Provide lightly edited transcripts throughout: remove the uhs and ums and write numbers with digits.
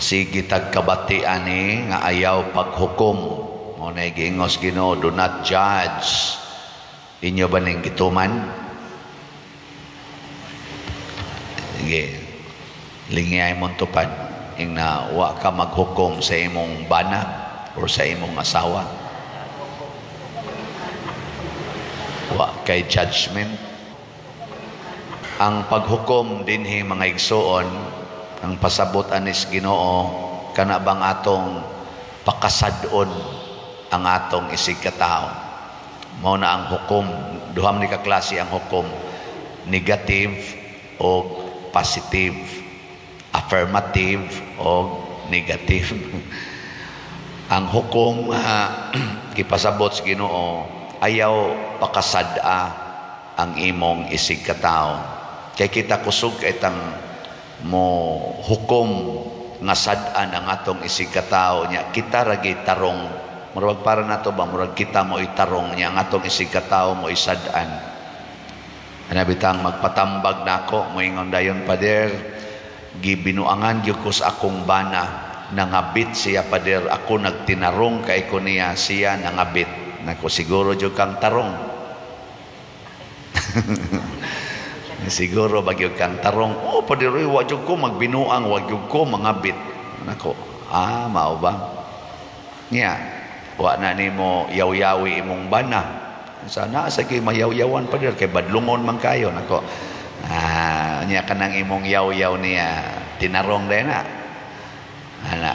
Sige tagkabati ani nga ayaw paghukom. Mao na giingos Ginoo, "Do not judge." Inyo ba ning gituman? Sige. Lingiyay mong tupad. Ing na wa ka maghukom sa imong bana or sa imong asawa. Wa kay judgment. Ang paghukom dinhi, mga igsuon, ang pasabot anis Ginoo, kana bang atong pakasad-on ang atong isig katao. Mao na ang hukom, duha man ni ka klase ang hukom, negative o positive, affirmative o negative. Ang hukom gipasabot sa Ginoo, ayaw pakasad-a ang imong isig katao. Kay kita kusog kay tang mo hukom nga sad-an ang atong isig katao nya kita ra tarong. Murag para nato ba, murag kita mo itarong niya, ang atong isig katao mo isad-an. Ana bitang magpatambag nako, moingon dayon, "Pader, gibinuangan gyud ko sa akong bana, nangabit siya, pader, ako nagtinarong kay ko niya, siya nangabit." Nako, siguro jud kang tarong. Siguro ba gyud kang tarong? "Oh, pader, wa jud ko magbinuang, wa jud ko mangabit." Nako, ah, mao ba? Nya, wa na nimo yaw-yawi imong bana. Sana sa kay mayawyawan, pader, kay badlungon man kayo. Nako. Ah, nya kanang imong yaw-yaw niya tinarong din na. Ana.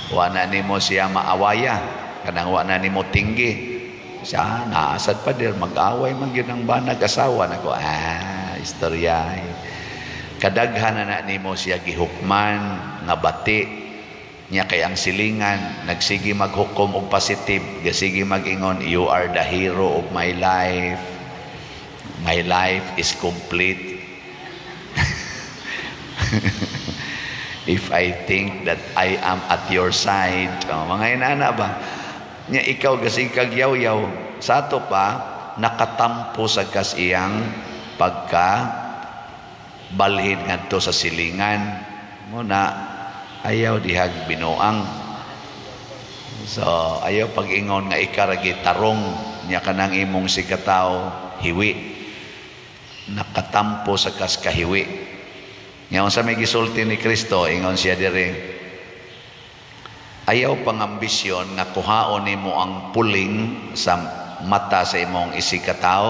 Wa na nimo siya maawaya, kanang wa na nimo tinggi. Siya, naasad, pader, mag-away man gyud ang banag asawa. Nako, ah, istorya. Kadaghan na nimo siya gihukman nga bati niya kay ang silingan nagsige maghukom og positive, gasige mag-ingon, "You are the hero of my life. My life is complete if I think that I am at your side." Oh, mga inana ba nya, ikaw gasige kag yaw-yaw sa ato pa, nakatampo sa kas iyang pagka balhin ngadto sa silingan mo na. Ayaw dihag binuang. So ayaw pag-ingon nga ikaragi tarong nya kanang imong sikataw hiwi, nakatampo sa kas kahiwi nya. Unsa may gisulti ni Kristo? Ingon siya diri, ayaw pangambisyon nga kuhaon nimo ang puling sa mata sa imong isigkatao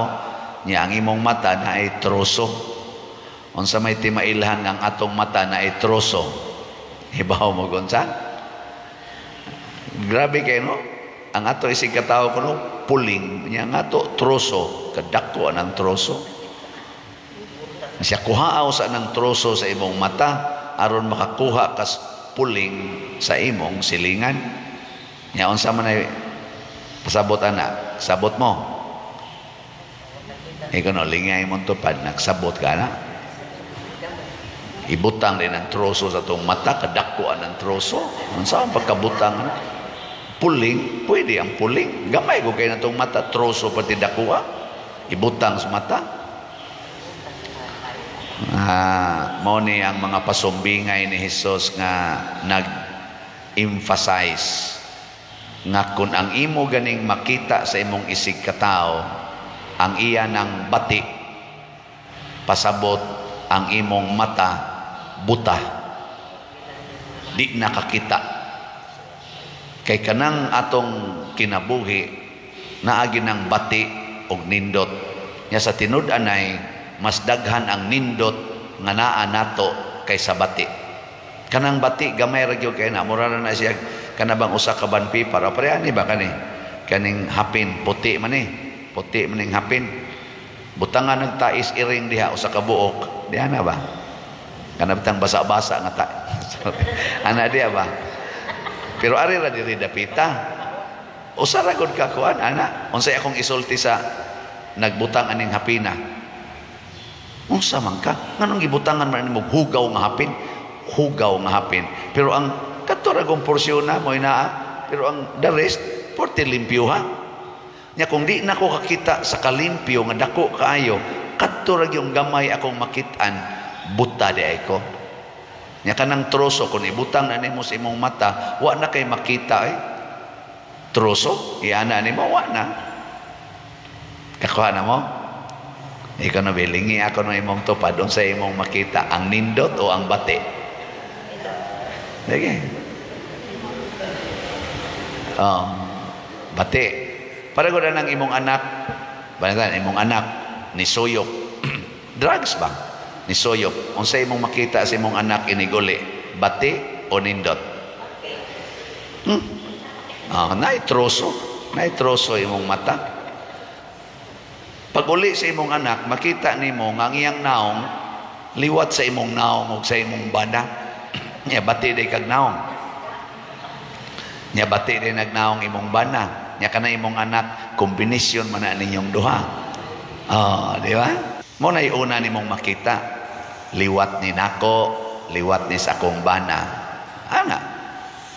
nya ang imong mata na ay troso. Unsa may timailhan ang atong mata na ay troso? Hibaw mo gunsa? Grabe kayo, no? Ang ato isig katao kuno puling, nya ang ato troso, kadako ang troso. Siya kuhaaw sa nang troso sa imong mata aron makakuha kas puling sa imong silingan. Nya unsa man ay pasabot ana? Sabot mo. Ikaw no, lingay mo tupad, nagsabot ka na. Ibutang din ang troso sa itong mata, kadako ang troso. Unsa ang pagkabutang na? Puling, pwede ang puling. Gamay ko kay na itong mata, troso pati dakuha. Ibutang sa mata. Ah, mao ni ang mga pasumbingay ni Hesus nga nag-emphasize nga kung ang imo ganing makita sa imong isig katao ang iya ng bati, pasabot ang imong mata buta, di nakakita. Kay kanang atong kinabuhi naagi ng bati og nindot nya. Sa tinud-anay mas daghan ang nindot nga naa nato kaysa bati. Kanang bati gamay ra gyud kay na, mura na siya kana bang usa ka band paper. Pare ani ba kani kaning hapin, puti man ni, puti man ning hapin, butangan nagtais iring diha usa ka buok diha na ba, kana bitang basa-basa nga ta ana diha ba. Pero ari ra diri dapita, usa ra gud ka kuan ana. Unsay akong isulti sa nagbutang aning hapina? Unsa man ka, nganong gibutangan man nimo hugaw nga hapin? Hugaw nga hapin, pero ang kadto ra gong porsyon na mo inaa, pero ang the rest porte limpyo ha. Nya kung di na ko kakita sa kalimpyo nga dako kaayo, kadto ra gyung gamay akong makit-an, buta di ay ko. Nya kanang troso kung ibutang na nimo sa imong mata, wa na kay makita eh. Troso, iana nimo, wa na. Kakuha na mo? Ikaw na bilingi ako ng imong tupad, unsa imong makita, ang nindot o ang bati? Sige. Oh, bati. Para ko na ng imong anak, balitan, imong anak, ni suyop. Drugs ba? Ni suyop. Unsa imong makita sa imong anak iniguli? Bati o nindot? Ah, naay troso. Naay troso imong mata. Pag uli sa imong anak, makita nimo nga ang iyang naong liwat sa imong naong ug sa imong bana. Nya bati day kag naong. Nya bati day nagnaong imong bana. Nya kana imong anak, kombinasyon man na ninyong duha. Oh, di ba? Mo na una nimong makita. Liwat ni nako, liwat ni sa akong bana. Ana,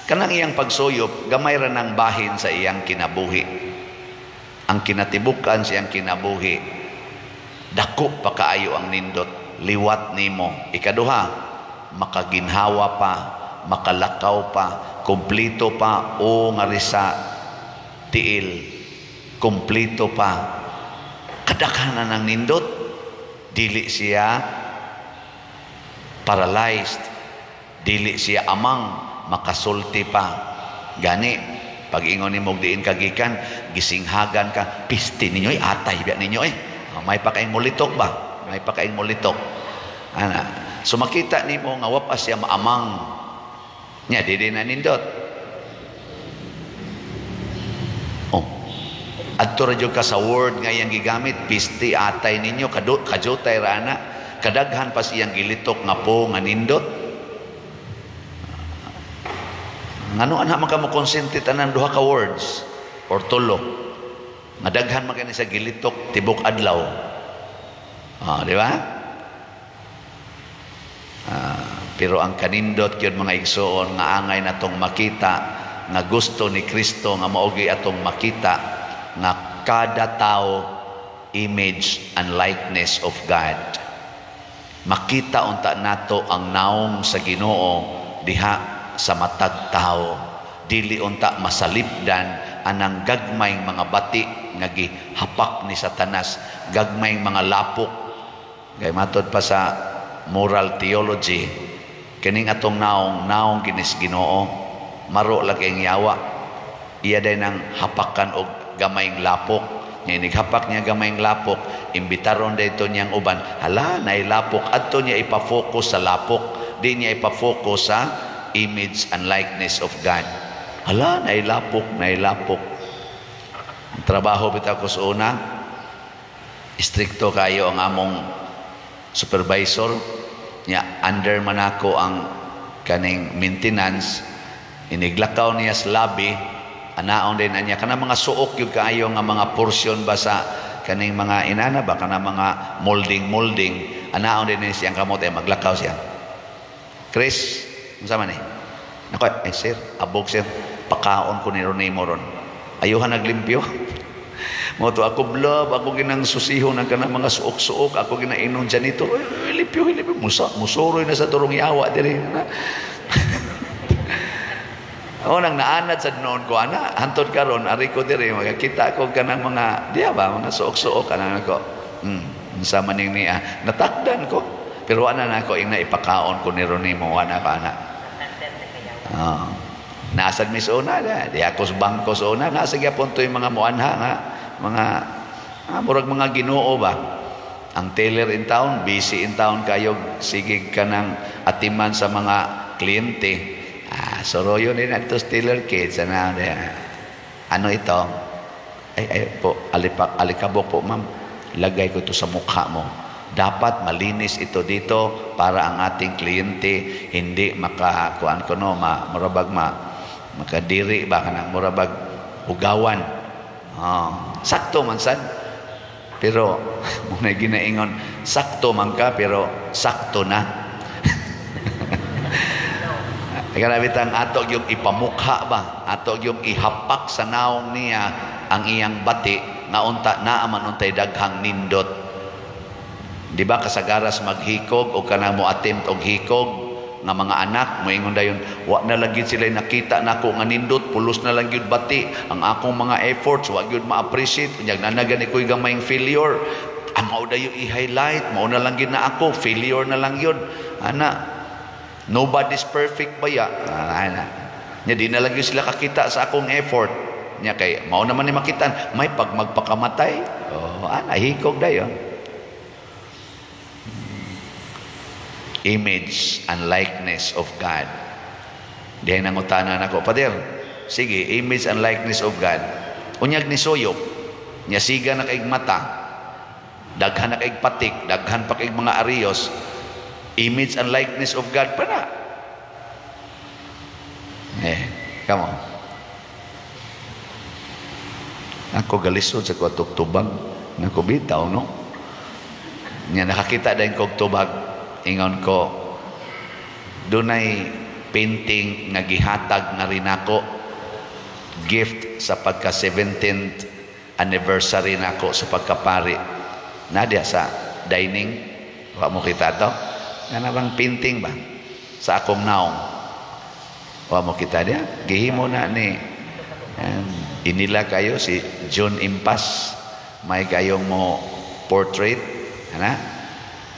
kanang iyang pagsuyop, gamay ra ng bahin sa iyang kinabuhi. Ang kinatibukan sa iyang kinabuhi, dako pa kaayo ang nindot, liwat nimo. Ikaduha, makaginhawa pa, makalakaw pa, kumplito pa o nga sa tiil, kumplito pa. Kadaghanan ng nindot, dili siya paralyzed, dili siya amang, makasulti pa. Gani, pag ingon nimo diin kagikan, gisinghagan ka, piste ninyo eh, atay biya ninyo eh. May pa kaing mulitok ba? May pa kaing mulitok. Ana, so makita nimo nga wa pa siya maamang. Nya dili na nindot. Oh. Adto ra jud ka sa word nga iyang gigamit, piste atay ninyo, kajutay ra ana. Kadaghan pa siyang gilitok nga po nga nindot. Ngano ana man ka mo konsente tanan duha ka words or tulo. Nga daghan man kani sa gilitok tibok adlaw. Ah, di ba? Pero ang kanindot gyud mga igsoon nga angay natong makita nga gusto ni Kristo nga maogi atong makita nga kada tao image and likeness of God. Makita unta nato ang naong sa Ginoo diha sa matag tao. Dili unta masalipdan anang gagmay mga bati nga gihapak ni Satanas, gagmay mga lapok. Kay matod pa sa moral theology, kining atong naong, naong kinis Ginoo, maro lang kayong yawa. Iya day nang hapakan og gamayng lapok. Nga inighapak niya gamayng lapok, imbitaron dayto niyang uban. Hala, naay lapok. Adto niya ipa-focus sa lapok. Di niya ipa-focus sa image and likeness of God. Hala, naay lapok, naay lapok. Ang trabaho bitaw ko sa una, istrikto kayo ang among supervisor. Nya, under man ako ang kaning maintenance. Iniglakaw niya sa lobby, anaon din niya kana mga suok gyud kaayo nga mga portion ba sa kaning mga inana ba kana mga molding molding, anaon din niya siyang kamot ay maglakaw siya. Chris, unsa man ni? Nako, eh sir, abog sir, pakaon ko ni Ronnie ron. Ayuhan naglimpyo. Mo to ako blab, ako ginang susihon ang kanang mga suok-suok, ako ginainon janitor. Ay, limpyo, limpyo. Musa, musuroy na sa turong yawa diri. O nang naanad sa noon ko ana, hantod karon ari ko diri makakita ko kanang mga diya ba mga suok-suok kanang ako. Unsa man ning niya, natakdan ko. Pero ana na ako ingna ipakaon ko ni Ronimo ana pa ana. Oh. Nasad mi sa una, di ako sa bangko sa una, nasa gyapon to yung mga muanha nga, mga murag mga Ginoo ba. Ang teller in town, busy in town kayo, sige ka ng atiman sa mga kliyente. Ah, soroyo din ato teller kids. Ano, ano ito? Ay, ay po, alipak, alikabok po, ma'am. Lagay ko ito sa mukha mo. Dapat malinis ito dito para ang ating kliyente hindi makakuan ko no, murabag makadiri ba kanang murabag ugawan. Oh, sakto man sad. Pero muna ginaingon, sakto man ka pero sakto na. Karabitang ato yung ipamukha ba, ato yung ihapak sa naong niya ang iyang bati nga unta naaman untay daghang nindot. Di ba kasagaras maghikog o kanang mo attempt og hikog, Nga mga anak moingon dayon, "Wa na lang gyud sila nakita nako nga nindot, pulos na lang gyud bati ang akong mga efforts, wa gyud ma-appreciate. Unyag naa na gani ko'y gamayng failure." Ang mao dayo i-highlight, mao na lang gyud na ako, failure na lang yun ana, nobody's perfect baya ana. Nya di na lang gyud sila kakita sa akong effort nya, kay mao naman ni makitan may pag magpakamatay. Oh, ana, hikog dayon. Image and likeness of God. Dihay nangutana nako, "Pader, sige, image and likeness of God. Unyag ni suyop, nya siga na kaig mata, daghan na kaig patik, daghan pa kaig mga ariyos, image and likeness of God pa na?" Eh, come on. Ako galisod sa ko tubag, nako bitaw, no? Nya nakakita din kog tubag, ingon ko, dunay painting nga gihatag nga rin ako, gift sa pagka 17th anniversary nako sa pagkapari. Nadia sa dining, wa mo kita to? Kana bang painting ba? Sa akong naong. Wa mo kita dia? Gihimo na ni inila kayo si John Impas. May kayong mo portrait. Ana?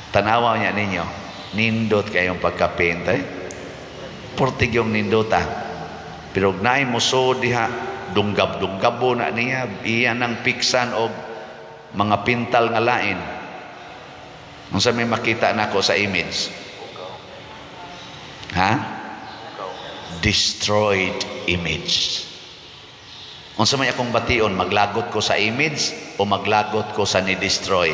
Tanawa niya ninyo. Nindot kayong pagka-paint. Eh? Portig yung nindota. Pero naay mo so diha, dunggab-dunggabo na niya, iya nang piksan og mga pintal nga lain. Unsa may makita nako sa image? Ha? Destroyed image. Unsa may akong bation, maglagot ko sa image o maglagot ko sa ni-destroy?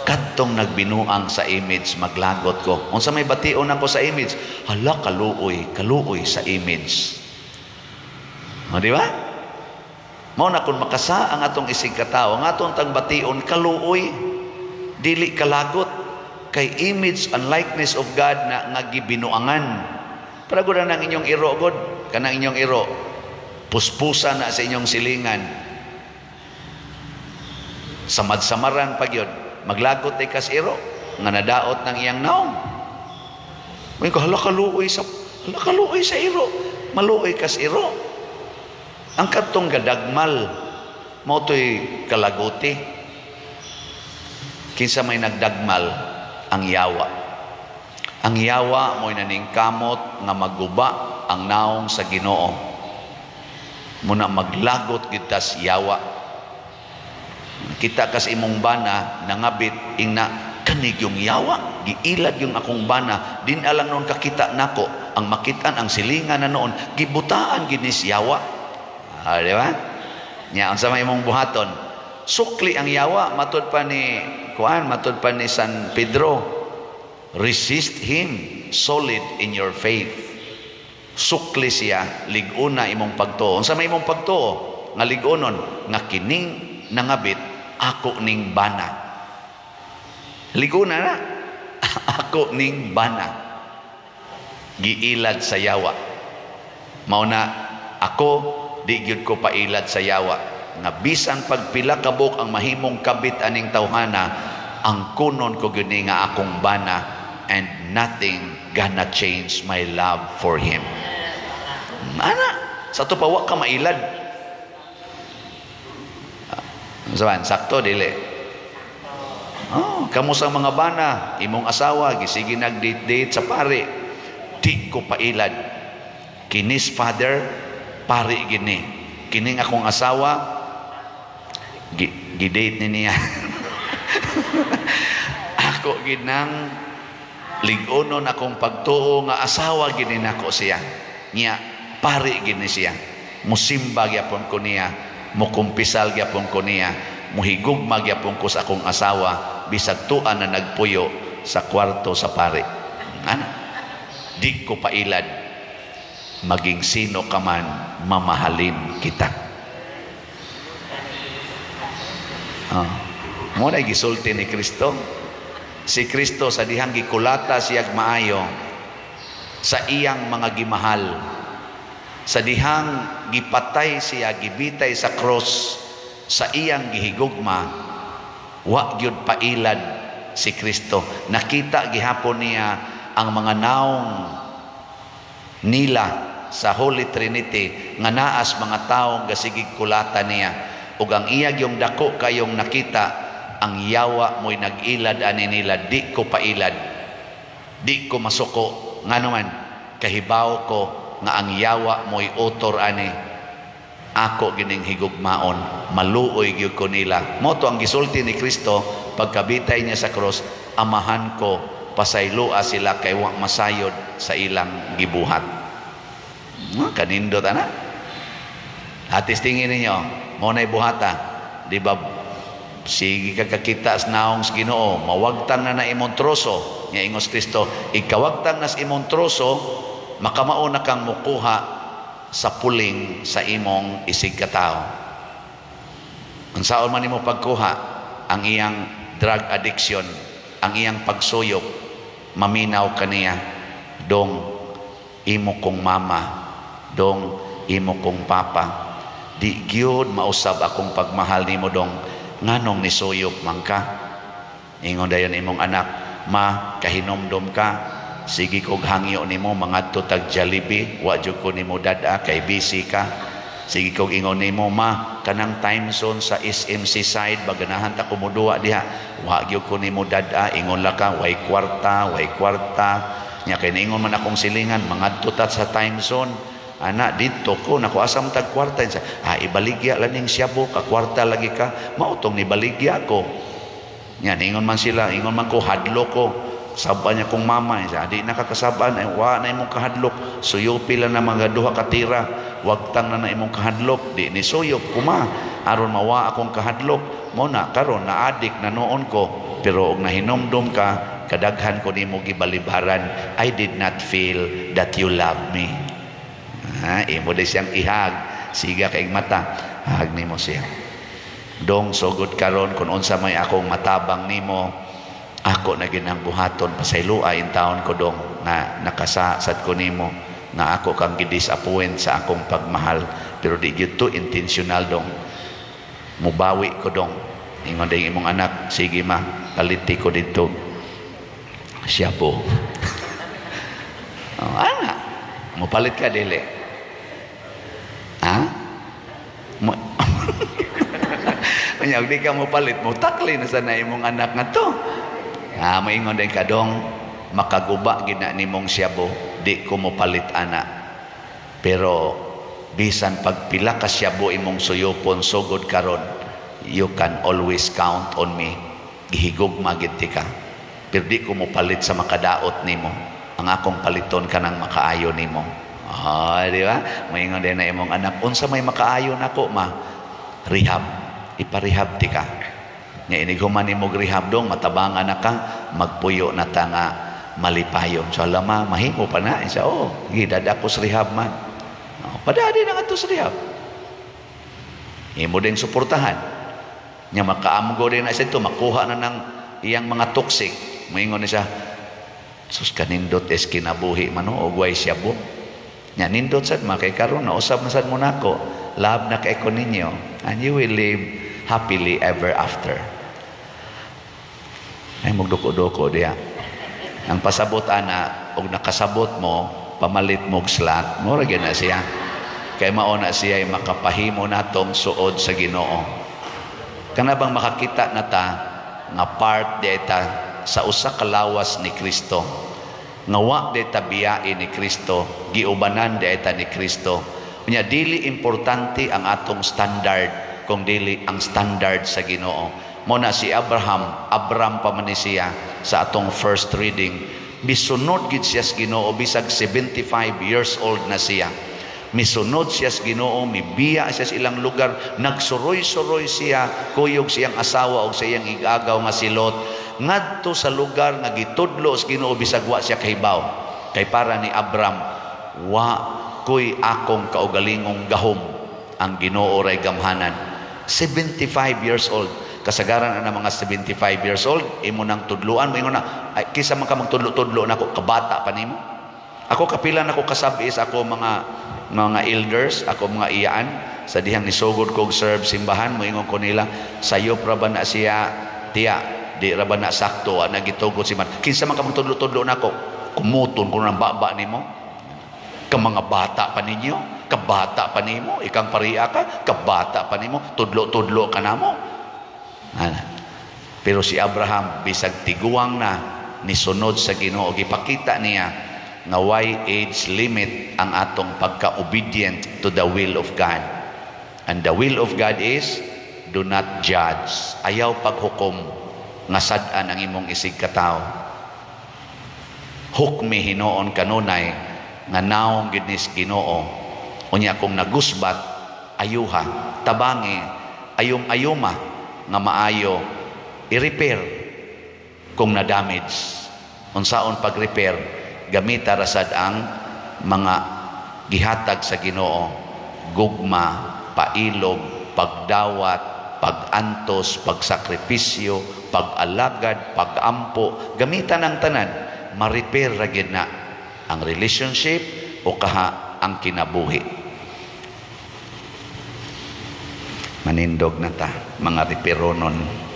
Kadtong nagbinuang sa image, maglagot ko. Unsa may bation ako sa image? Hala, kaluoy, kaluoy sa image. O, di ba? Mao na kung makasa ang atong isig katawo, ang atong tang bation, kaluoy, dili kalagot, kay image and likeness of God na nga gibinuangan. Para gud nang inyong iro god, kanang inyong iro, puspusa na sa inyong silingan. Samad-samaran pag yun, maglagot ay kas iro, nga nadaot ng iyang naong. May ko, hala kaluoy sa iro, maluoy kas iro. Ang katong gadagmal, mao to'y kalaguti. Kinsa may nagdagmal? Ang yawa. Ang yawa mo'y naningkamot nga maguba ang naong sa Ginoo. Muna maglagot kita sa yawa. Kita kas imong bana nangabit, ingna kanig yung yawa, giilad yung akong bana, din alang noon kakita nako ang makitan ang silingan na noon gibutaan ginis yawa. Ah, di ba? Nya unsa may imong buhaton? Sukli ang yawa, matud pa ni kuan, matud pa ni San Pedro, resist him solid in your faith. Sukli siya, lig-una imong pagtuo. Unsa may imong pagtuo? Nga lig-unon nga kining nangabit ako ning bana. Liguna na. Ako ning bana. Giilad sa yawa. Mao na ako di gyud ko pailad sa yawa. Nga bisan pagpila kabuk ang mahimong kabit aning tawhana, ang kunon ko gyud ni nga akong bana, and nothing gonna change my love for him. Ana, sa to pa wa ka mailad. Saban, sakto dili. Oh, kamo sa mga bana, imong asawa gisige nag-date-date sa pare. Di ko pailad. Kinis father, pare gini. Kining akong asawa gi-date ni niya. Ako ginang lig-onon akong pagtuo nga asawa gini nako siya. Niya pare gini siya. Musimba gyapon ko niya, mukumpisal gyapon ko niya, muhigugma gyapon ko sa akong asawa bisag tuan na nagpuyo sa kwarto sa pare. Ana, di ko pailad. Maging sino ka man, mamahalin kita. Oh. Mo na gisulti ni Kristo. Si Kristo sa dihang gikulata siyag maayo sa iyang mga gimahal. Sa dihang gipatay siya, gibitay sa cross, sa iyang gihigugma, wa gyud pailad si Kristo. Nakita gihapon niya ang mga naong nila sa Holy Trinity nga naas mga taong gasigig kulata niya, ug ang iya yung dako kayong nakita, ang yawa mo'y nag-ilad ani nila. Di ko pailad, di ko masuko, ngano man kahibaw ko nga ang yawa mo'y utor ani ako gining higugmaon, maluoy gyud ko nila. Mo to ang gisulti ni Kristo pagkabitay niya sa cross, "Amahan ko, pasayloa sila kay wa masayod sa ilang gibuhat." Kanindot ana. Atis tingin ninyo, mo na'y buhata. Di ba, sige ka kakita sa naong sa Ginoo, mawagtang na na imong troso, nga ingos Kristo, ikawagtang na sa imong troso, makamao na kang mukuha sa puling sa imong isig katao. Unsaon man nimo pagkuha ang iyang drug addiction, ang iyang pagsuyop, maminaw kaniya, "Dong, imo kong mama, dong, imo kong papa, di gyud mausab akong pagmahal nimo, dong, nganong nisuyop man ka?" Ingon dayon imong anak, "Ma, kahinomdom ka, sige kog hangyo nimo mangadto tag Jollibee, wa jud ko nimo dad-a kay busy ka. Sige kog ingon nimo, ma, kanang time zone sa SMC side, baganahan ta kumuduwa diha, wa gyud ko nimo dad-a, ingon la ka, way kwarta, way kwarta. Nya kay niingon man akong silingan, mangadto ta sa time zone. Ana, didto ko, naku, asa man tag kwarta? Ah, ibaligya lang ning syabo, ka kwarta lagi ka, mautong nibaligya ko." Nya ingon man sila, ingon man ko, hadlo ko. Saba niya kong mama, siya, di nakakasaban, ay, wa na imong kahadlok, suyupi lang na mga duha katira, wagtang na na imong kahadlok, di ni suyop kuma, aron mawa akong kahadlok, mo na karon na adik na noon ko, pero og nahinomdom ka, kadaghan ko nimo gibalibaran, I did not feel that you love me." Ha, imo di siyang ihag, siga kay mata, hag nimo siya. "Dong, sugod karon kung unsa may akong matabang nimo, ako na ginang buhaton, pasayloa in taon ko, dong, nga nakasasad ko nimo, nga ako kang gidisappoint sa akong pagmahal, pero di gyud to intentional, dong. Mubawi ko, dong." Ingon din imong anak, "Sige ma, paliti ko dito siya po." Oh, ana, mupalit ka dili? Ha? Mo Unya, di ka mo palit, mo takli na sana imong anak nga to. Ah, maingon din ka, "Dong, makaguba gina nimong siyabo, di ko mo palit ana. Pero bisan pagpila ka siyabo imong suyopon sugod karon, you can always count on me. Gihigugma gid ka. Pero di ko mo palit sa makadaot nimo. Ang akong paliton kanang makaayo nimo." Ah, di ba? Maingon din na imong anak, "Unsa may makaayo nako, ma?" "Rehab. Iparehab ti ka. Nga inig human nimo rehab, dong, matabangan na ka, magpuyo na ta nga malipayon." So alam ma, mahimo pa na. Isa, oh, gidada ko sa rehab man. Oh, padadi na nga to sa rehab. Imo din suportahan. Nya makaamgo din na siya ito, makuha na ng iyang mga toxic. Maingon ni siya, "Sus, kanindot es kinabuhi man o way siyabo. Nya nindot sad ma kay karon na usab na sad mo nako. Love na kay ko ninyo and you will live happily ever after." Ay magduko-duko diya. Ang pasabot ana, og nakasabot mo, pamalit mo og slot, mo ra gyud na siya. Kay mao na siya ay makapahimo natong suod sa Ginoo. Kana bang makakita na ta nga part di ta sa usa ka lawas ni Kristo? Nga wa di ta biyain ni Kristo, giubanan di ta ni Kristo. Unya dili importante ang atong standard kung dili ang standard sa Ginoo. Mo na si Abraham, Abram pa man ni siya sa atong first reading. Misunod gid siya sa Ginoo bisag 75 years old na siya. Misunod siya sa Ginoo, mibiya siya sa ilang lugar, nagsuroy-suroy siya, kuyog siyang asawa og sa iyang igagaw nga si Lot, ngadto sa lugar nga gitudlo sa Ginoo bisag wa siya kahibaw. Kay para ni Abram, wa ko'y akong kaugalingong gahom, ang Ginoo ray gamhanan. 75 years old. Kasagaran na mga 75 years old, imo nang tudluan, moingon na, "Ay, kisa man ka magtudlo-tudlo nako, kabata pa nimo." Ako kapila nako kasabi sa ako mga elders, ako mga iyaan sa dihang nisugod kog serve simbahan, moingon ko nila, "Sayop ra ba na siya, tiya, di ra ba na sakto, na gitugot si man. Kinsa man ka magtudlo-tudlo nako?" Kumuton ko ng baba nimo. Ka mga bata pa ninyo, kabata pa nimo, ikang pariya ka, kabata pa nimo, tudlo-tudlo ka namo. Ana. Pero si Abraham, bisag tiguang na, nisunod sa Ginoo, gipakita niya nga way age limit ang atong pagka-obedient to the will of God. And the will of God is do not judge. Ayaw paghukom nga sad-an ang imong isig katawo. Hukmi hinuon kanunay nga naong gid nis Ginoo. Unya kung nagusbat, ayuha, tabangi, ayum-ayuma nga maayo, i-repair kung na-damage. Unsaon pag-repair? Gamita rasad ang mga gihatag sa Ginoo: gugma, pailob, pagdawat, pagantos, pagsakripisyo, pag-alagad, pagampo. Gamitan ang tanan, ma-repair ra gyud na ang relationship o kaha ang kinabuhi. Manindog na ta, mga reperonon.